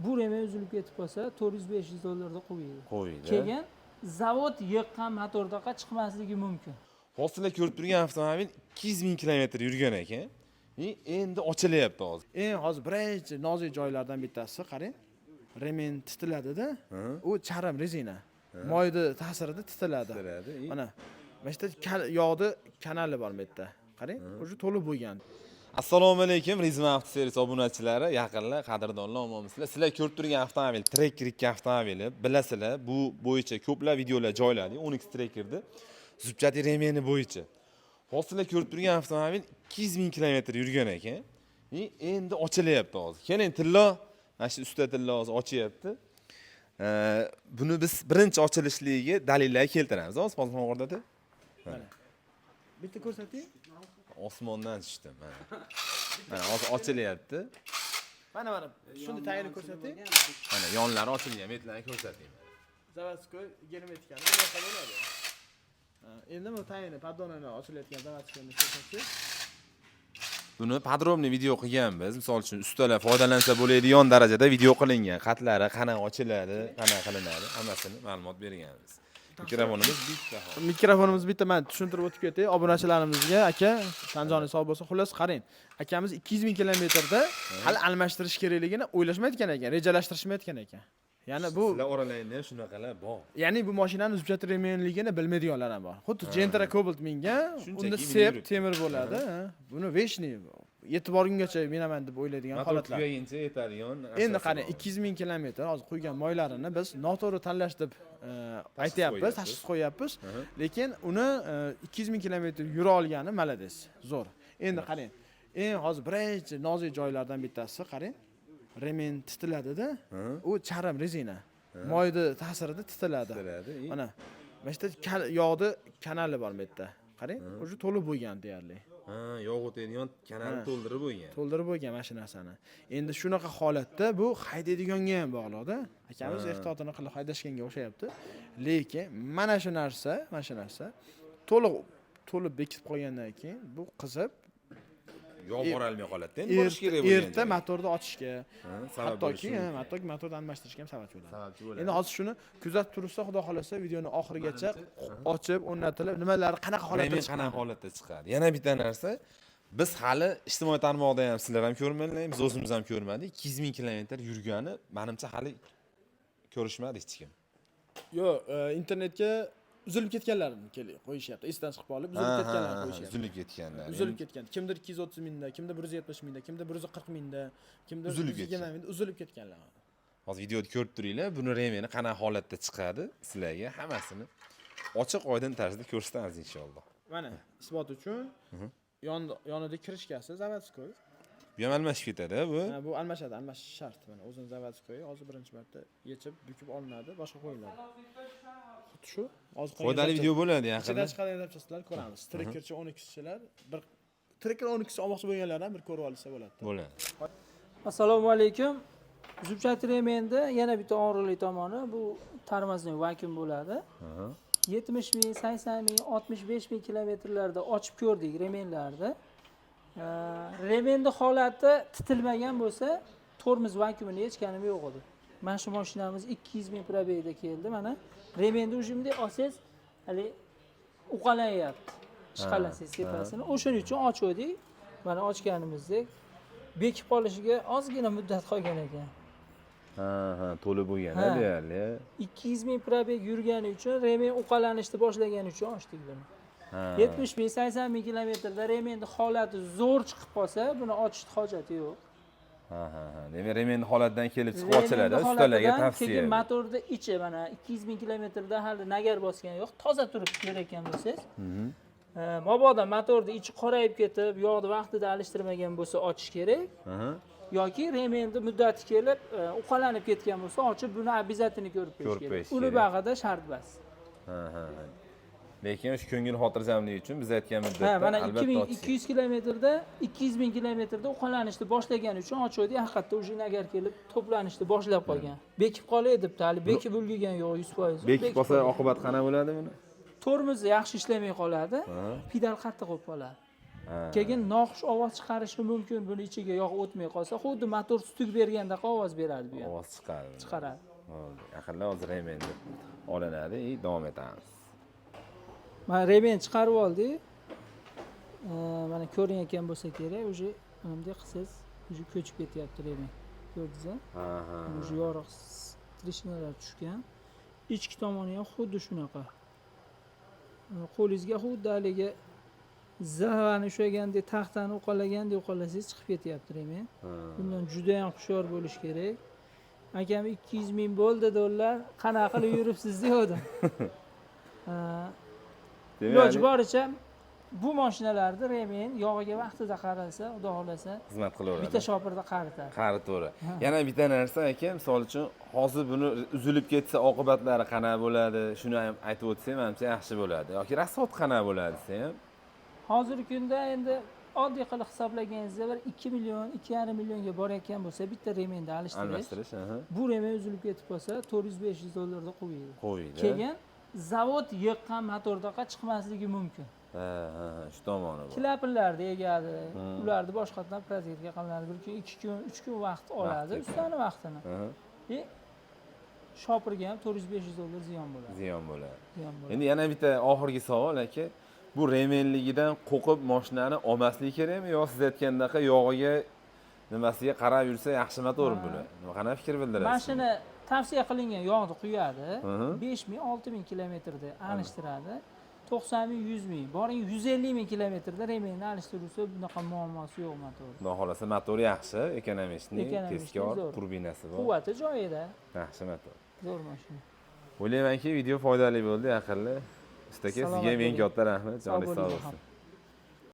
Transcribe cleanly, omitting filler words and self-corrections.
Bu remen uzilib ketib qolsa, 400-500 dollarda qo'yadi. Qo'ydi. Keyin zavod yiqqan motordaqa chiqmasligi mumkin. Hozir sizlar ko'rib turgan avtomobil 200 ming kilometr yurgan ekan. И endi ochilyapti hozir. Eng hozir birinchi nozik joylardan bittasi, qarang, remen titiladida, u charm rezina moyni ta'sirida titiladi. Titiladi, и Mana shu yerda yog'ni kanali bor, bu yerda, qarang, уже to'lib bo'lgan. Assalomu alaykum, Rizma avtoservis obunachilari, yaqinlar, qadrdonlar, omonmisizlar? Sizlar ko'rib turgan avtomobil Tracker 2 avtomobili. Bilasizlar, bu bo'yicha ko'plab videolar joyladik. 12 Trackerni зубчатый remeni bo'yicha. Hozir sizlar ko'rib turgan avtomobil 200 ming kilometr yurgan ekan. И endi ochilyapti hozir. Keling, Tillo, mana shu usta Tillo hozir ochyapti. Buni biz birinchi ochilishligiga dalillar keltiramiz. Hozir Fozilxon o'rnatadi. Bitta ko'rsating. Osmondan tushdi mana. Mana hozir ochilyapti. Mana shuni tagini ko'rsating. Mana yonlari ochilgan, betlarni ko'rsating. Заводской germetikani bunaqa bo'ladi. Ha, endi bu tagini, поддон ini, ochilayotgan заводской ni ko'rsatsak. Buni подробный video qilganmiz. Misol uchun, ustalar foydalansa bo'ladigan darajada video qilingan. Qatlari qanaqa ochiladi, qanaqa qilinadi, hammasini ma'lumot berganmiz. Mikrofonimiz bitta hozir. Mikrofonimiz bitta. Man tushuntirib o'tib ketay obunachilarimizga. Aka, tan joning sog' bo'lsin. Xullas, qarang, akamiz 200 ming kilometrda hali almashtirish kerakligini o'ylashmayotgan ekan, rejalashtirishmayotgan ekan. Ya'ni bu Sizlar oralaringda ham shunaqalar bor. Ya'ni bu mashinani зубчатый remenligini bilmaydiganlar ham bor. Xuddi Gentra, Cobalt mingan, Shunchaki unda minib sep yuribdi. temir bo'ladi, ha. Buni вечный yetib borgungacha minaman deb o'ylaydigan Motor holatlar. tugaguncha yetadigan Endi narsasi qarang, bor. 200 ming kilometr hozir quygan moylarini biz noto'g'ri tanlash deb aytyapmiz, qo'yyapmiz. Tashxis qo'yyapmiz. Lekin uni 200 ming kilometr yura olgani молодец, zo'r. Endi qarang, eng hozir birinchi nozik joylardan bittasi, qarang, remen titiladida, u charm rezina moyni ta'sirida titiladi. Titiladi, и Mana shu yerda yog'ni kanali bor, bu yerda, qarang, уже to'lib bo'lgan deyarli. Ha, yog' o'tadigan kanalni to'ldirib bo'lgan. To'ldirib bo'lgan mana shu narsani. Endi shunaqa holatda bu haydaydiganga ham bog'liqda. Akamiz ehtiyotini qilib haydashganga o'xshayapti, lekin mana shu narsa to'liq to'lib bekitib qolgandan keyin bu qizib Yog' borolmay qoladi. Endi borish kerak bo'lgan erta joyga. Motorni ochishga, Ha, sabab hattoki bo'lishi mumkin. hattoki motorni almashtirishga ham sababchi bo'ladi. Sababchi bo'ladi. Endi hozir shuni kuzatib turishsa, xudo xohlasa, videoni oxirigacha ochib, o'rnatilib, nimalari qanaqa holatda Remen chiqadi. Qanaqa holatda chiqadi? Yana bitta narsa, biz hali ijtimoiy tarmoqda ham sizlar ham ko'rmadinglar, biz o'zimiz ham ko'rmadik. 200 ming kilometr yurgani manimcha hali ko'rishmadi hech kim. Yo'q, internetga uzilib ketganlarini keling qo'yishyapti. Esdan chiqib qolib, uzilib ketganlarni qo'yishyapti. Uzilib ketganlar. Uzilib ketgan. Kimdir 230 mingda, kimdir 170 mingda, kimdir 140 mingda, kimdir Uzilib 120 mingda uzilib ketganlar. Hozir videoda ko'rib turinglar, buni remeni qanaqa holatda chiqadi, sizlarga hammasini ochiq oydin tarzda ko'rsatamiz inshaalloh. Mana isbot uchun yonida крышка si заводской. Bu ham almashib ketadi bu. Ha, bu almashadi, almashish shart. Mana o'zini заводской hozir birinchi marta yechib, bukib olinadi, boshqa qo'yiladi. Xuddi shu hozir qolgan Foydali video bo'ladi ichidan yaqinda. Chiqadigan zapchastlarni ko'ramiz. Trekkerchi 12chilar, bir Trekker 12 olmoqchi bo'lganlar ham bir ko'rib olsa bo'ladi. Bo'ladi. Assalomu alaykum. Зубчатый remenda yana bitta og'riqli tomoni bu тормозной vakuum bo'ladi. 70 ming, 80 ming, 65 ming kilometrlarda ochib ko'rdik remenlarni. Remenni holati titilmagan bo'lsa, tormoz vakuumini yechganim yo'q edi. Mana shu mashinamiz 200 ming пробег da keldi. Mana remenni уже bunday olsangiz, hali uqalanyapti. Ishqalasangiz tepasini. O'shaning uchun ochuvdik. Mana ochganimizdek bekib qolishiga ozgina muddat qolgan ekan. Ha, to'lib bo'lgan deyarli. 200 ming пробег yurgani uchun, remen uqalanishni boshlagani uchun ochdik buni. 70 ming, 80 ming kilometrda remenni holati zo'r chiqib qolsa, buni ochishni hojati yo'q. Ha. Demak, remenni holatidan kelib chiqib Remenni ochiladi. Ustalarga holatidan tavsiya. Keyin motorni ichi mana 200 ming kilometrda hali nagar bosgani yo'q, toza turibdi kerakkan bo'lsangiz. Mabodo motorni ichi qorayib ketib, yog'ni vaqtida alishtirmagan bo'lsa, ochish kerak. Yoki remenni muddati kelib, uqalanib ketgan bo'lsa, ochib buni обязательно ko'rib qo'yish Ko'rib kerak. qo'yish Uni kerak. bag'ida shart emas. Ha. Lekin o'sha ko'ngil xotirjamligi uchun biz aytgan muddatda Ha, mana albatta ochish. 2200 kilometrda, 200 ming kilometrda uqalanishni boshlagani uchun ochuvdi, haqiqatda уже nagar kelib to'planishni boshlab qolgan. Bekib qolay debdi, hali bekib ulgurgan yo'q 100%. Bekib qolsa oqibat qanaqa bo'ladi buni? Tormozi yaxshi ishlamay qoladi, pedal qattiq bo'lib qoladi. Keyin noxush ovoz chiqarishi mumkin, buni ichiga yog' o'tmay qolsa, xuddi motor стук bergandaqa ovoz beradi bu ham. Ovoz chiqadi. Chiqaradi. Bo'ldi. Yaqinda hozir ремень deb olinadi и davom etamiz. Mana, ремень chiqarib oldik. Mana, ko'rinayotgan bo'lsa kerak, уже bunday qilsangiz, уже ko'chib ketyapti ремень. Ko'rdingiz? Ha ha. Уже yoriq трещина lar tushgan. Ichki tomoni ham xuddi shunaqa. Qo'lingizga xuddi haligi zavani ushlagandek, taxtani uqalagandek uqalasangiz, chiqib ketyapti ремень. Bundan juda ham hushyor bo'lish kerak. Akam, 200 000 bo'ldi dollar, qanaqa qilib yuribsiz, degandim. Demak, Iloji boricha bu mashinalarni ремень yog'iga vaqtida qaralsa, xudo xohlasa, xizmat qilaveradi. Bitta shopirda qaritadi. Qari, to'g'ri. Yana bitta narsa, aka, misol uchun, hozir buni uzilib ketsa, oqibatlari qanaqa bo'ladi? Shuni ham aytib o'tsak, manimcha, yaxshi bo'ladi. Yoki расход qanaqa bo'ladi desa ham. Hozirgi kunda endi oddiy qilib hisoblaganingizda, bir 2 million, 2,5 millionga borayotgan bo'lsa bitta ремень ni almashtirish. Almashtirish, aha. Bu ремень uzilib ketib qolsa, 400-500 dollarda qo'yadi. Qo'ydi. Keyin zavod yiqqan motordaqa chiqmasligi mumkin. Ha, ha, ha, shu tomoni bor. Klapanlarni egadi, ularni boshqatdan proverka qilinadi. Bir kun, 2 kun, 3 kun vaqt oladi, ketadi. Ustani vaqtini. И shopirga ham 400-500 dollar ziyon bo'ladi. Ziyon bo'ladi. Ziyon bo'ladi. Endi yana bitta oxirgi savol, aka. Bu ремень ligidan qo'rqib moshinani olmaslik kerakmi yo siz aytgandaqa yog'iga, nimasiga qarab yursa yaxshi motor bular? Nima, qanaqa fikr bildirasiz? Mashina tavsiya qilingan yog'ni quyadi, 5000, 6000 kilometrda alishtiradi. 90 000, 100 000, boring, 150 000 kilometrda ремень ni alishtirsa, bunaqa muammosi yo'q motor. Xudo xohlasa, motor yaxshi, экономичный, Экономичный, tezkor, zo'r. Turbinasi bor. Quvvati joyida. Yaxshi motor. Zo'r mashina. O'ylaymanki, video foydali bo'ldi, yaqinlar. Usta aka, Salomat sizga ham eng bo'ling. katta rahmat. Sog' Joningiz sog' bo'ling. bo'lsin.